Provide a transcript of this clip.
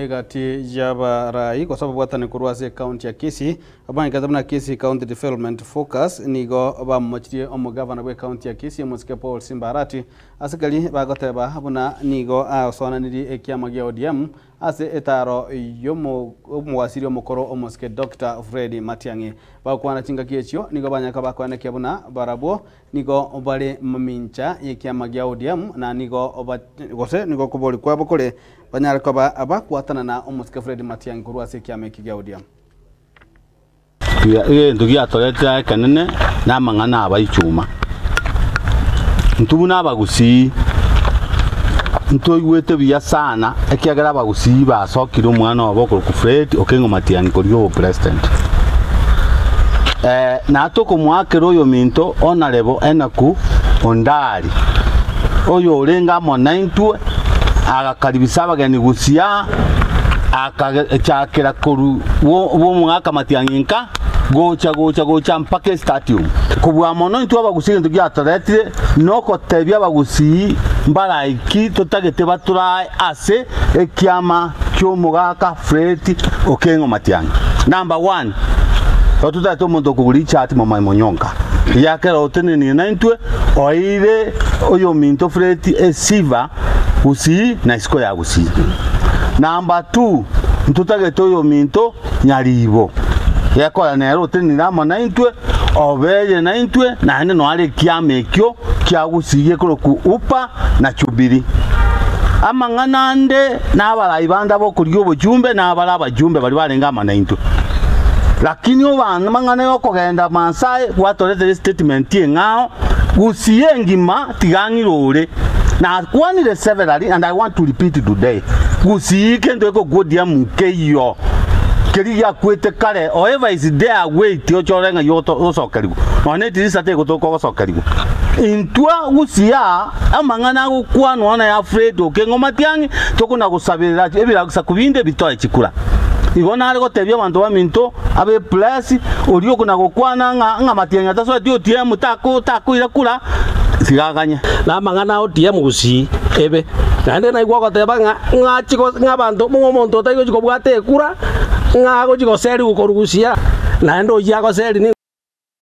Egati y'abarai gose ababwatani korwa ase ekaunti ya Kisii abamanyekete buna Kisii County Development Focus nigo bamomochirie omogavana bw'ekaunti ya Kisii omosike Paul Simba Arati ase keri bagoteba buna nigo asoananirie ekiama gia ODM ase etaaro y'omowasiri omokoro omosike Doctor Fred Matiang'i. Bagokwana chingaki echio nigo banyaka bakoenekia buna barabwo Nigo bare mamincha y'ekiama gia ODM na nigo gose nigo okobori kwabo kore banyare koba abakwatanana omosike Fred Matiang'i korwa ase ekiama eki gia ODM. Egento giatoretire aye ekenene namang'ana abaichuma. Intwe buna abagusii ntoigwete buya sana ekiagera abagusii basokire omwana obo okorokwa Fred Okengo Matiang'i korigia obopresident. Na tokomoakera oyominto Honourable Enock Ondari, oyorenge amo naintwe, agakaribisa abageni gochia akachakera korwa bw'omogaka Matiang'i nka, gocha gocha gocha mpaka estadium. Kobua mono intwe abagusii egento giatoretire nokotebia abagusii mbaraiki totagete batorae ase ekiama ki'omogaka Fred Okengo Matiang'i. Number one, Igo totagete omonto okogura richati momanye monyonka. Egiakera otenenire naintwe oeire oyominto Fred esiva Gusii na isiko ya Gusii. Number two, ntotagete oyominto Nyaribo. Gekora nere otenenire amo naintwe, obeire naintwe, naende noare ekiama ekio kia Gusii gekorokwa Upa na Jubilee. Amang'ana ande nabarai bande abokorigia obochumbe na abare abachumbe baria barenge amo naintwe. Lakini amang'ana yokogenda Maasai gwatoretire estatement eng'ao, Gusii engima tiga ng'ire ore. Nakwanire severally and I want to repeat today, Gusii kento gekogwodia nkeiyo keria giakwete kare, however is there wait ochore ng'ai ogosokerigwa nonya ne etirisa tegotoka ogosokerigwa. Intwe Gusii aa amang'ana agokwanwa na ya Fred Okengo Matiang'i tokona gosaberera ebisaku binde bitoe chikura. Igo nare gotebia abanto baminto abe press oria okona gokwana ng'a ng'a Matiang'i atasoeti ODM tako takoira kura tiga aganye. Na amang'ana a ODM Gusii ebe. Naende naigwa ogoteba ng'a ng'achi ng'a abanto ng'a omonto otari gochi kobwata ekura ng'a agochi goserigwa korwa Gusii aa naende oyio agoseri nigo.